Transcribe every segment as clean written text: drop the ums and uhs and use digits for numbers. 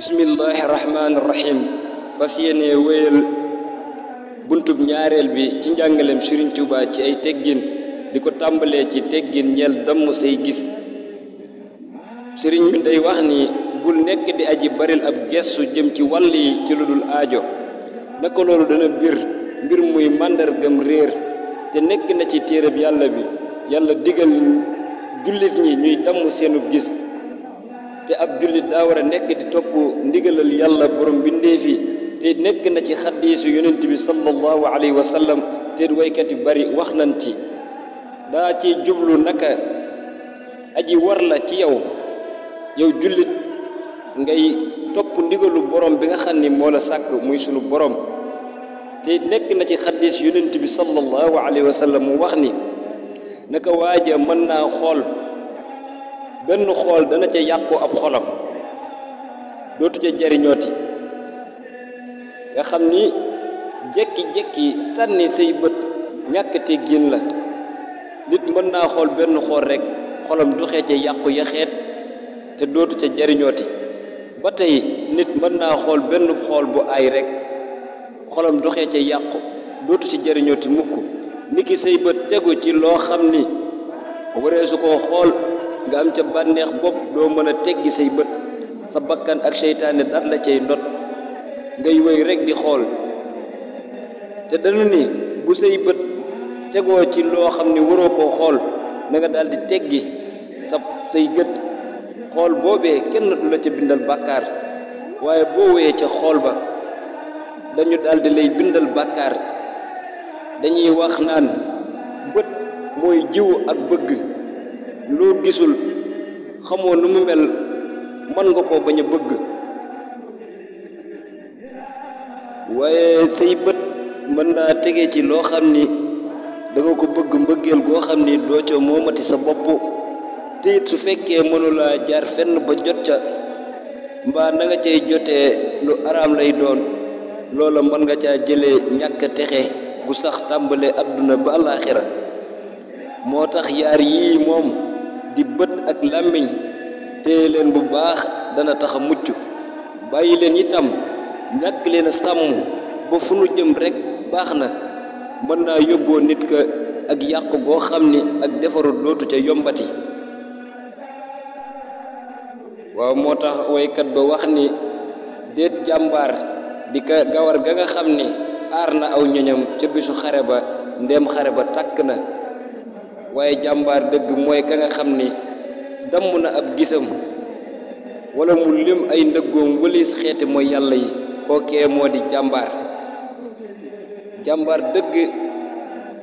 bismillahi rahmaani rahim fas yéene wéyal buntub ñaareel bi ci njàngaleem Sëriñ Tuubaa ci ay teggin di ko tàmbalee ci teggin ñeel damm say gis. sëriñ bi day wax ni bul nekk di aji baril ab gestu jëm ci wàll yi ci lu dul aajo, naka loolu dana mbir muy màndargam réer te nekk na ci téereb yàlla bi. yàlla digal jullit ñi ñuy damm seenub gis, te ab jullit daa war a nekk di topp ndigalal yàlla borom bindeefi, te nekk na ci xaddiisu yonent bi sallallahu alayhi wa sallam, te waykat yu bari wax nañ ci. daa ci jublu naka aji war la ci yow jullit ngay topp ndigalu borom bi nga xam ni moo la sàkk muy sunu borom, te nekk na ci xaddiis yonent bi sallallahu alayhi wa sallam mu wax ni naka waaja mën naa xool benn xool dana ca yàqu ab xolam, dootu ca jariñooti. nga xam ni jekki-jekki sànni say bët ñàkk teggin la. nit mën naa xool benn xool rekk xolam doxee ca yàqu yaxeet te dootu ca jariñooti. ba tey nit mën naa xool benn xool bu aay rekk xolam doxee ca yàqu dootu ci jariñooti mukk. niki say bët tegu ci loo xam ni waree su koo xool nga am ca bànneex bopp, doo mën a teggi say bët, sa bakkan ak seytaane dat la cay ndot ngay wéy rekk di xool. te dañu ni bu say bët tegoo ci loo xam ni waroo koo xool na nga daldi teggi say gët. xool boobee kenn du la ca bindal bàkkaar, waaye boo wéyee ca xool ba dañu daldi lay bindal bàkkaar. dañuy wax naan bët mooy jiwu ak bëgg. loo gisul xamoo nu mu mel mën nga koo bañ a bëgg, waaye say bët mën naa tege ci loo xam ni danga ko bëgg mbëggeel goo xam ni doo ca moomati sa bopp. te it su fekkee mënulaa jaar fenn ba jot ca, mbaa na nga cay jotee lu araam lay doon, loola mën nga caa jëlee ñàkk texe gu sax tàmbalee adduna ba àllaaxira. moo tax yaar yii moom di bët ak làmmiñ téye leen bu baax dana tax a mucc. bàyyi leen itam ñàkk leen a sàmm ba fu nu jëm rekk baax na, mën naa yóbboo nit ka ak yàqu goo xam ni ak defaru dootu ca yombati. waaw moo tax waykat ba wax ni déet jàmbaar di ka gawar ga nga xam ni aar na aw ñoñam ca bisu xare ba ndéem xare ba tàkk na, waaye jàmbaar dëgg mooy ka nga xam ni damm na ab gisam wala mu lim ay ndëggoom wëlis xeeti mooy yàlla yi, kookee moo di jàmbaar. jàmbaar dëgg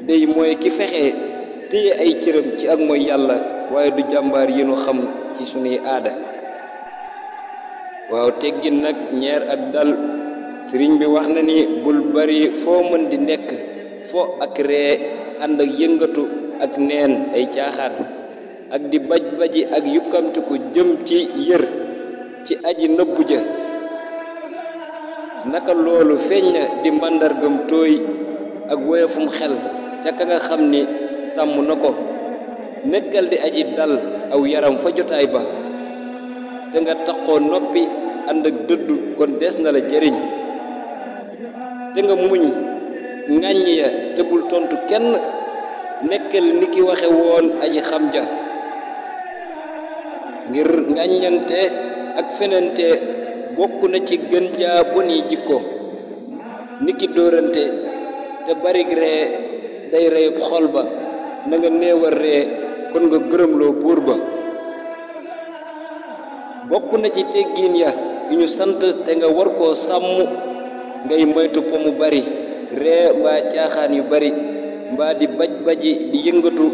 day mooy ki fexe téye ay cëram ci ak mooy yàlla, waaye du jàmbaar yi nu xam ci sunuy aada. waaw teggin nag ñeer ak dal. sëriñ bi wax na ni bul bari foo mën di nekk fo ak ree ànd ak yëngatu ak neen ay caaxaan ak di baj-baji ak yukkamtiku jëm ci yër ci aji nëbbu ja. naka loolu feeñ na di màndargam tooy ak woyofum xel ca ka nga xam ni tàmm na ko. nekkal di aji dal aw yaram fa jotaay ba, te nga taxoo noppi ànd ak dëddu, kon des na la jëriñ. te nga muñ ŋàññ ya te bul tontu kenn, nekkal ni ki waxe woon aji xam ja. ngir ŋàññante ak fenante bokk na ci gën jaa boni jikko. ni ki dóorante te barig ree day reyub xol ba, na nga néewal ree kon nga gërëmloo buur ba. bokk na ci teggiin ya yu ñu sant te nga war koo sàmm ngay moytu po mu bari, ree mbaa caaxaan yu bari, mbaa di baj-baji di yëngatu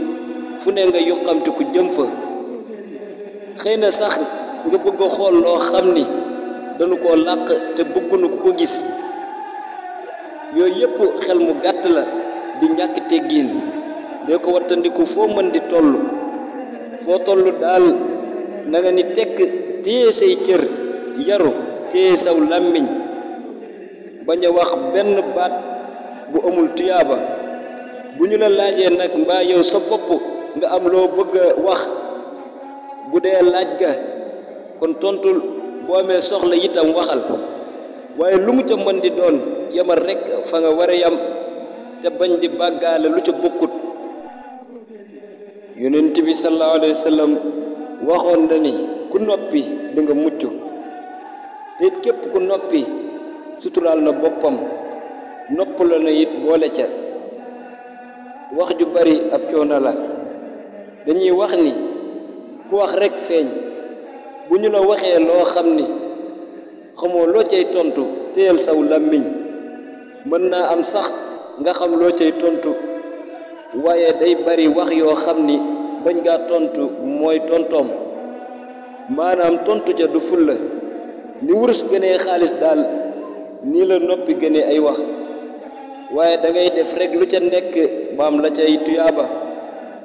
fu ne nga yuqamtiku jëm fa. xëy na sax nga bëgg a xool loo xam ni dañu koo làq te bëggunu ku ko gis. yooyu yépp xel mu gàtt la di ñàkk teggiin. dee ko wattandiku foo mën di toll. foo toll daal na nga ni tekk téye say cër, yaru téye saw làmmiñ, bañ a wax benn baat bu amul tuyaaba. bu ñu la laajee nag mbaa yow sa bopp nga am loo bëgg a wax, bu dee laaj ga kon tontul boo amee soxla itam waxal waaye lu mu ca mën di doon yamal rek fa nga war a yam te bañ di bàggaale lu ca bokkut. yonent bi sallallahu alayhi wa sallam waxoon na ni ku noppi di nga mucc te it képp ku noppi suturaal na boppam nopp la na it boole ca. wax ju bari ab coono la dañuy wax ni ku wax rekk feeñ bu ñu la waxee loo xam ni xamoo loo cay tontu téyel saw làmmiñ mën naa am sax nga xam loo cay tontu waaye day bari wax yoo xam ni bañ ngaa tontu mooy tontoom maanaam tontu ca du fulla ni wurus gënee xaalis daal nii la noppi gënee ay wax waaye da ngay def rek lu ca nekk maam la cay tuyaaba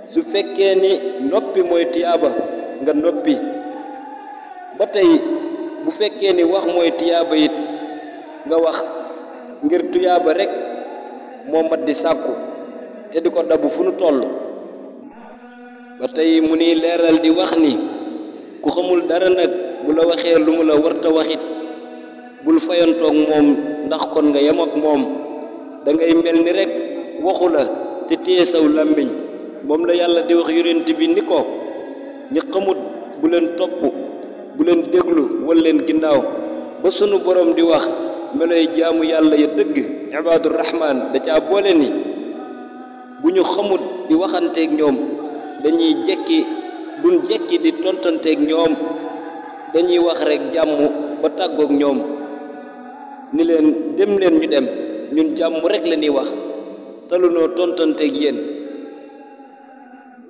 su fekkee ni noppi mooy tuyaaba nga noppi ba tey bu fekkee ni wax mooy tuyaaba it nga wax ngir tuyaaba rek moo mat di sàkku te di ko dabu fu nu toll. ba tey mu ni leeral di wax ni ku xamul dara nag bu la waxee lu mu la warta waxit bul fayantoog moom ndax kon nga yem ak moom da ngay mel ni rek waxu la te téye saw làmmiñ moom la yàlla di wax yonent bi ni ko ñi xamut bu leen topp bu leen déglu wal leen ginnaaw ba sunu borom di wax meloy jaamu yàlla ya dëgg ibaadu rahmaan da caa boole ni bu ñu xamut di waxanteeg ñoom dañuy duñ jekki di tontanteeg ñoom dañuy wax rek jàmm ba tàggoog ñoom ni leen dem leen ñu dem ñun jàmm rek la ñuy wax talunoo tontanteeg yéen.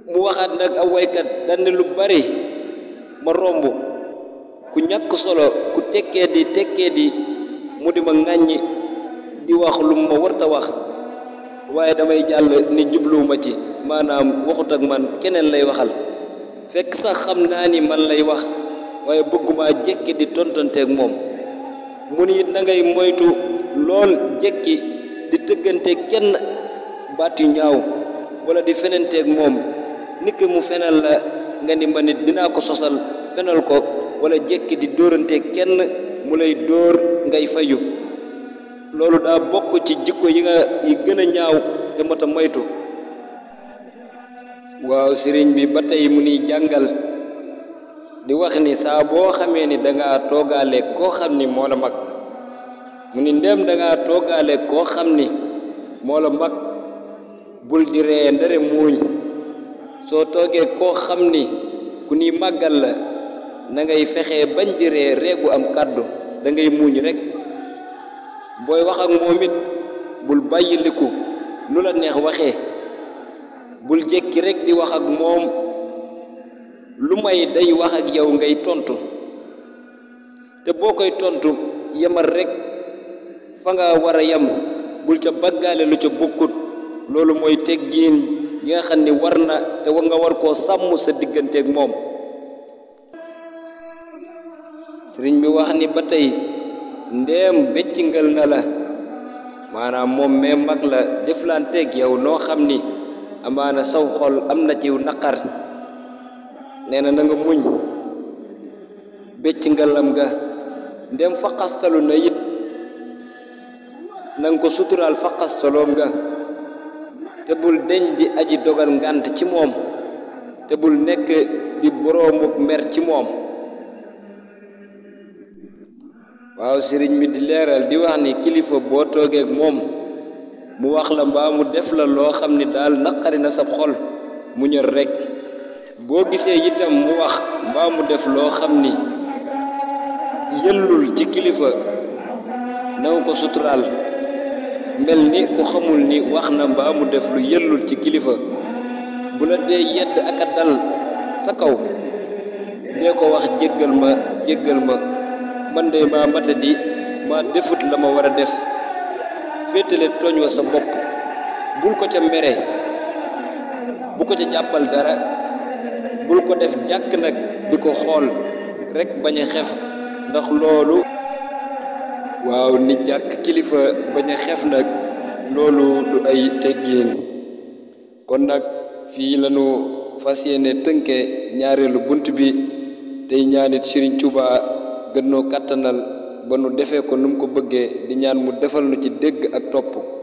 mu waxaat nag ab waykat daan ne lu bari ma romb ku ñàkk solo ku tekkee di mu di ma ŋàññi di wax lu ma warta wax waaye damay jàll ni jubluwuma ci maanaam waxut ak man keneen lay waxal fekk sax xam naa ni man lay wax waaye bëgguma jekki di tontanteeg moom. mu ni it na ngay moytu lool jekki di tëggante kenn baat yu ñaaw wala di fenanteeg moom nit mu fenal la nga ni ma nit dinaa ko sosal fenal ko wala jekki di dóoranteeg kenn mu lay dóor ngay fayu loolu daa bokk ci jikko yi gën a ñaaw te mat a moytu. waaw sëriñ bi ba tey mu ni jàngal di wax ni saa boo xamee ni dangaa toogaale koo xam ni moo la mag mu ni ndem dangaa toogaale koo xam ni moo la mag bul di ree ndare muuñ soo toogee koo xam ni ku ni màggal la na ngay fexe bañ di ree reegu am kàddu da ngay muuñ rek booy wax ak moom it bul bàyyiliku nu la neex waxee bul jekki rek di wax ak moom lu may day wax ak yow ngay tontu te boo koy tontu yemal rek fa nga war a yem bul ca baggaale lu ca bokkut loolu mooy teggiin yi nga xam ni war na te nga war koo sàmm sa digganteeg moom. sëriñ bi wax ni ba tey ndéem beccingal na la maanaam moom mee mag la jëflanteeg yow noo xam ni amaana saw xol am na ciw naqar nee na nga muñ beccingalam ga ndéem faqastalu na it nanga ko suturaal faqastaloom ga te bul deñ di aji dogal ngànt ci moom te bul nekk di boroomuk mer ci moom. waaw sëriñ mi di leeral di wax ni kilifa boo toogeek moom mu wax la mbaa mu def la loo xam ni daal naqari na sab xol muñal rek boo gisee itam mu wax mbaa mu def loo xam ni yëllul ci kilifa na nga ko suturaal mel ni ku xamul ni wax na mbaa mu def lu yëllul ci kilifa bu la dee yedd ak a dal sa kaw dee ko wax jéggal ma man de maa matadi maa defut la ma war a def féetale tooñ wa sa bopp bul ko ca mere bu ko ca jàppal dara bul ko def jàkk nag di ko xool rek bañ a xef ndax loolu waaw ni jàkk kilifa bañ a xef nag loolu du ay teggiin. kon nag fii lañu fas yéene tënke ñaareelu bunt bi tey ñaanit Sëriñ Tuubaa gën noo kàttanal ba nu defee ko nu mu ko bëggee di ñaan mu defal nu ci dégg ak topp